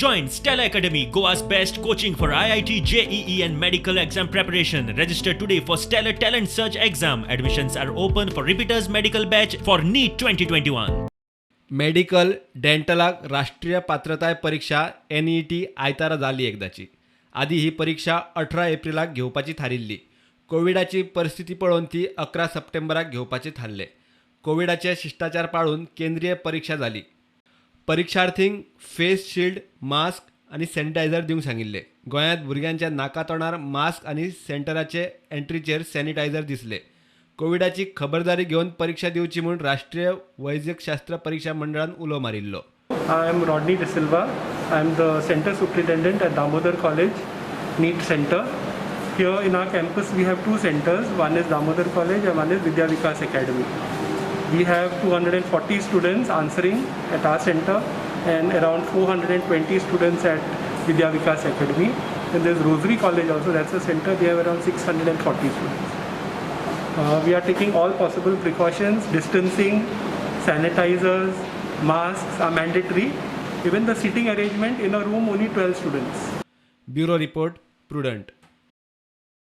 Join Stellar Academy, Goa's best coaching for IIT, JEE, and medical exam preparation. Register today for Stellar Talent Search exam. Admissions are open for repeaters medical batch for NEET 2021. Medical डेंटलाक राष्ट्रीय पात्रताय परिक्षा NET आयतारा जाली एकदाची. आदी ही परिक्षा 18 एप्रिलाक घेवपाची थारिल्ली. कोविडाची परिस्थिती पळोवन ती 11 सप्टेंबराक घेवपाची थारले. कोविडाचे शिश्टाचार पाळून केंद्रीय परिक्षा जाली. परिक्षार्थींक फेस शिल्ड, मास्क आनी सॅनिटायझर दिवंक सांगिल्ले. गोंयांत भुरग्यांच्या नाका तोंडार मास्क आनी सेंटराचे एंट्रीचेर सॅनिटायझर दिसले. कोविडाची खबरदारी घेवन परिक्षा दिवची म्हूण राष्ट्रीय वैजकशास्त्र परिक्षा मंडळान उलो मारिल्लो. I am Rodney De Silva. I am the Center Superintendent at Damodar College, NEET Center. Here in our campus we have two centers. One is Damodar College and one is Vidya Vikas Academy. We have 240 students answering at our center and around 420 students at Vidya Vikas Academy. And there's Rosary College also, that's a center, they have around 640 students. We are taking all possible precautions, distancing, sanitizers, masks are mandatory. Even the seating arrangement in a room, only 12 students. Bureau report, Prudent.